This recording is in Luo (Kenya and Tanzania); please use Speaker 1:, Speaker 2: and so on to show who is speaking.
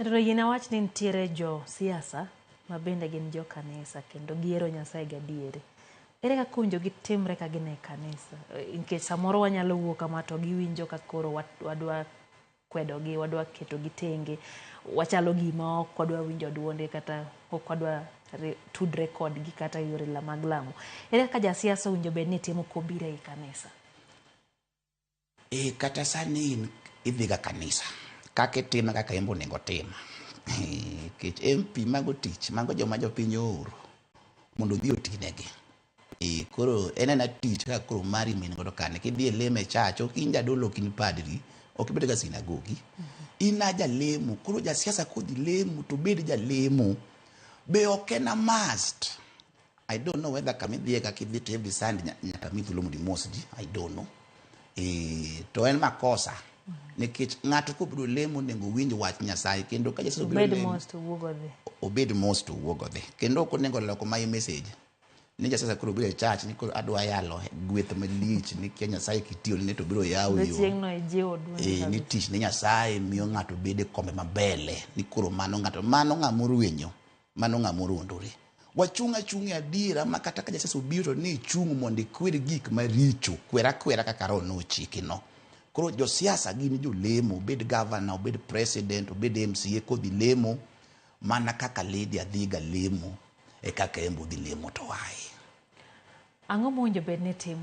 Speaker 1: To yie awach ni nitiere jo siasa ma bende gin jo kanisa kendo gihero Nyasaye gadieri. Ere kaka owinjo gitimre ka gin e kanisa? Nikech samoro wanyalo wuok kama to giwinjo ka koro wadwa kwedogi, wadwa ketogi tenge, wachalo gima ok wadwa winjo duonde kata ok wadwa tudre kodgi kata e yore mag lamo. Ere kaka jasiasa owinjo bed ni timo kobiro ei kanisa?
Speaker 2: E kata sani in idhiga kanisa kaka itime kaka en be onego otim. Nikech MP mago tich, mago joma jopiny ooro mondo odhi otinegi. E koro en ena tich kaka koro mari ma in godo kane. Kidhi e lemo e church, ok in jadolo, ok in padri, ok ibed ga sinagogi. In a jalemo, koro jasiasa kodhi lemo to obed jalemo. Be ok en a must. I don't know whether kama idhiye kaka idhi to every Sunday nyaka mi thuolo mondo imos ji. I don't know. E, to en makosa. Nikech ng'ato kobiro lemo onego owinj wach Nyasaye kendo ka Nyasaye obiro
Speaker 1: Obed
Speaker 2: lemo
Speaker 1: mos to wuog odhi.
Speaker 2: Obed mos to owuog odhi. Kendo ok onego loko my message. Ni jasiasa koro obiro e church ni koro adwa yalo gweth malich ni kia Nyasaye kitiyo ne to biro yawo
Speaker 1: Kendo
Speaker 2: yo.
Speaker 1: chieng'no ijiwo duondi
Speaker 2: E, ni
Speaker 1: kabisa.
Speaker 2: tich ne Nyasaye miyo ng'ato bedo e kombe mabele ni koro mano ng'ato mano ng'ama orwenyo mano ng'ama orondore. Wachung' achung' e adiera ma kata ka jasiasa obiro to ni ichung' mondo ikwer gik maricho, kwer akwera kaka Roho nochiki no. Koro josiasa gin jolemo, obed governor, obed president, obed MCA kodhi lemo mana kaka Lydia dhiga lemo e kaka en be odhi lemo to wae.
Speaker 1: Ang'o mowinjo bed ni timo?